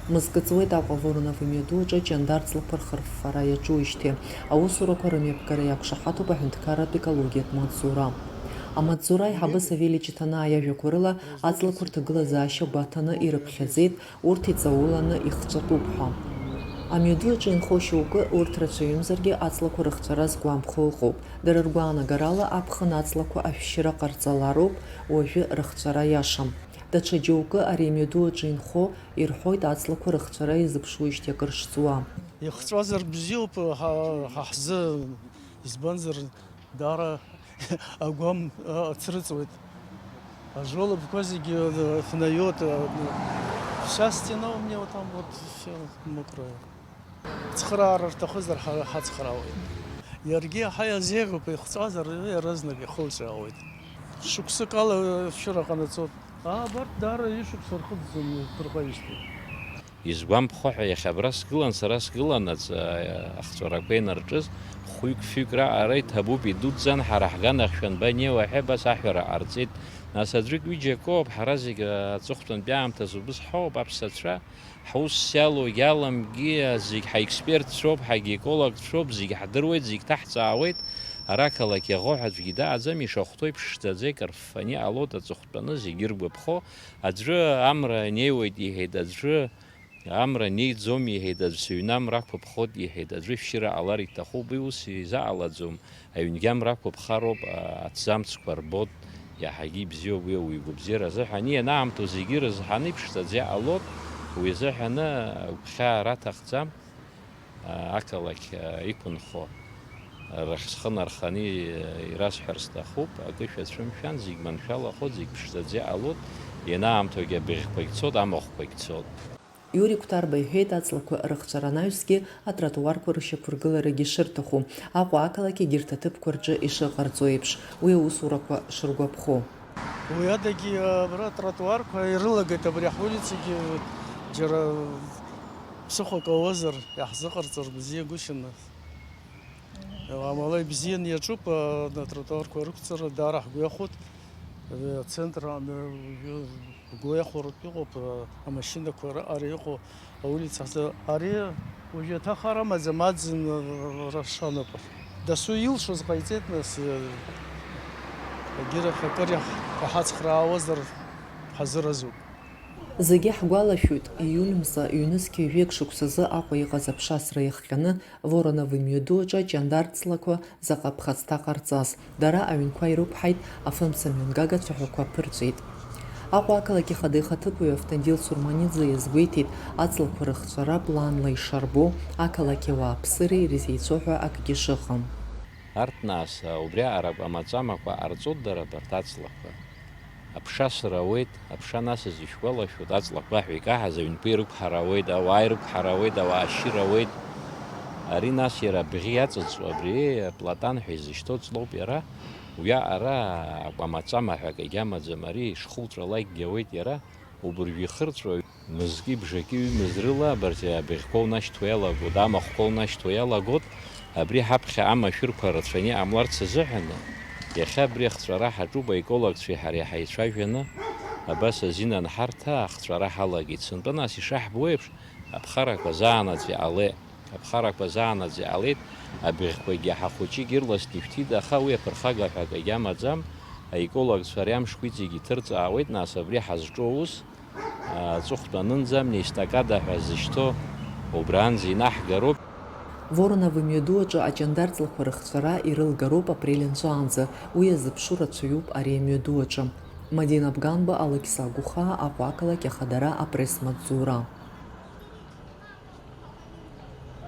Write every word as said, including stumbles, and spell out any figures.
Мызкы ҵуеит Аҟәа Воронов имҩаду аҿы аҷандар ҵлақәа рхырффара иаҿуижьҭеи. Аусурақәа рымҩаԥгара иақәшаҳаҭуп аҳәынҭқарратә екологиатә маҵзура. Амаҵзура аиҳабы Савелий Ҷыҭанаа иажәақәа рыла, аҵлақәа рҭагылазаашьа гәаҭаны ирыԥхьаӡеит, урҭ иҵауланы ихҵәатәуп ҳәа. Амҩаду аҿы инхо шьоукы, урҭ рацәаҩымзаргьы, аҵлақәа рыхҵәара згәамԥхо ыҟоуп. Дара ргәаанагарала, аԥхын аҵлақәа ашәшьыра ҟарҵалароуп уажәы рыхҵәара иашам. Даҽа џьоукы ари амҩаду аҿы инхо ирҳәоит аҵлақәа рыхҵәара иазыԥшуижьҭеи акыр шҵуа. Ихҵәазар бзиоуп ҳа, ҳа ҳзы, избанзар, даара агәам, а, ацрыҵуеит. Ажолобқәа зегьы, а, хнаҩоит, а, вся стена у меня вот там вот всё мокрая. Цхыраара рҭахызар, ҳа, ҳацхраауеит. Иаргьы иаҳа иазеиӷьуп, ихҵәазар, иаразнак ихылҿиаауеит. Шықәсык ала ашәшьыра ҟанаҵоит. Абарҭ даара ишықәса рхыҵӡом, иаԥырҟаижьҭеи. Изгәамԥхо ҳәа, иахьа абра сгылан, сара сгыланаҵ, а, ахҵәарақәа инарҿыз, хәҩык-фҩык раҟара иҭабуп, идуӡӡан, ҳара ҳганахьшәа анбанеиуа ҳәа, абас аҳәара ҟарҵеит. Нас аӡәык-ҩыџьак оуп, ҳара зегь аҵыхәтәантәи аамҭазы убыс ҳауп, аԥсацәа. Ҳус иалоу иаламгьы, зегь ҳаекспертцәоуп, ҳагиекологцәоуп, зегь ҳдыруеит, зегь ҭаҳҵаауеит. Ара ақалақь иаӷоу ҳәа аӡәгьы дааӡам, ишахәҭоу еиԥш ԥшӡаӡа икарффаны иҟалоит аҵыхәтәаны зегь иргәаԥхо. Аӡәы амра неиуеит иҳәеит, аӡәы амра неиӡом иҳәеит, аӡәы сыҩны амра ақәыԥхоит иҳәеит, аӡәы шәшьыра ҟалар иҭахуп, уи ус изаҟалаӡом. Аҩнгьы амра ақәыԥхароуп, а, аҭӡамцқәа рбоит, иаҳагьы ибзиоуп уи ауаҩы игәабзиара азыҳәан, ианаамҭоу зегьы ирызҳаны иԥшӡаӡа иҟалоит, уи азыҳәаны агәхьаа раҭахӡам, а, ақалақь, а, иқәынхо рахь схы нарханы, а, ирасҳәар сҭахуп, акы шәацәымшәан, зегь маншәалахоит, зегь ԥшӡаӡа иҟалоит, ианаамҭоугьы абыӷьқәагь цоит, амахәқәагь цоит. Иури Қәҭарба иҳәеит, аҵлақәа рыхҵәара анаҩсгьы атротуарқәа рышьақәыргыларагьы шырҭаху, Аҟәа ақалақь егьырҭ аҭыԥқәа рҿы ишыҟарҵо еиԥш, уи аусурақәа шыргәаԥхо. Уи адагьы абра атротуарқәа ирылагеит, абри ҳулицагьы џьара ԥсыхәак ауазар, иаҳзыҟарҵар бзиагәышьаны. Амала ибзианы иаҿуп, а, атротуарқәа рықәҵара даара ҳгәы иахәоит. Ацентр, а, м-, м-, м-, ҳгәы иахәаратә иҟоуп, а, амашьынақәа ра-, ара иҟоу аулицахь. Ари уажәы аҭахара амаӡам, аӡын, а, рашануп. Дасу илшоз ҟаиҵеит, нас, а, егьирахь акыр иаҳ-, иҳацхраауазар ҳазыразуп. Зегьы ҳгәалашәоит, ииуль мза ҩнызқьи жәеик шықәсазы Аҟәа иҟаз аԥшасра иахҟьаны Воронов имҩаду аҿы аҷандар ҵлақәа заҟа ԥхасҭа ҟарҵаз. Дара аҩнқәа ирықәҳаит, афымца мҩангага ацәаҳәақәа ԥырҵәеит. Аҟәа ақалақь ахада ихаҭыԥуаҩ Автандил Сурманиӡе иазгәеиҭеит, аҵлақәа рыхҵәара планла ишарбо, ақалақь ауааԥсыреи ирзеицәоу ҳәа акгьы шыҟам. Арҭ нас, убри аҟара акәамаҵамақәа ҟарҵоит дара абарҭ аҵлақәа. Аԥша срауеит, аԥша насыз ишәгәалашәоит, аҵла агәаҳәа икаҳаз аҩнқәа ирықәҳарауеит, ауаа ирықәҳарауеит, ауаа ашьшьыра ауеит. Ари нас иара абӷьы иаҵыҵуа, абри аплатан ҳәа изышьҭоу ҵлоуп иара, уиаҟара акәамаҵама ҳәа акгьы амаӡам, ари шхәылҵәалакгьы ауеит иара, убыржә ихырҵәоит. Мызки бжаки ҩымыз рыла абарҭ абыӷьқәа унашьҭуа иалагоит, амахәқәа унашьҭуа иалагоит, абри ҳаԥхьа амашәырқәа рацәаны иҟамларц азыҳәаны, иахьа абри ахҵәара ҳаҿуп, аекологцәеи ҳареи ҳаицәажәаны, абас азин анҳарҭа, ахҵәара ҳалагеит. Сынтәа нас ишаҳбо еиԥш, аԥхарақәа заанаҵ иҟалеит. Аԥхарақәа заанаҵ иҟалеит, абыӷьқәагьы ҳахәыҷык ирласны ишәҭит, аха уи аԥырхага ҳәа акагьы амаӡам, аекологцәа ари амшқәа иҵегь иҭырҵаауеит, нас абри ҳазҿу аус, аҵыхәтәанынӡа амни естакада ҳәа зышьҭоу убраанӡа инаҳгароуп. Воронов имҩаду аҿы аҷандар ҵлақәа рыхҵәара ирылгароуп апрель анҵәаанӡа, уи иазыԥшу рацәаҩуп ари амҩаду аҿы. Мадина Бганба, Алықьса Гәыхаа, Аҟәа ақалақь ахадара, апресс-маҵзура.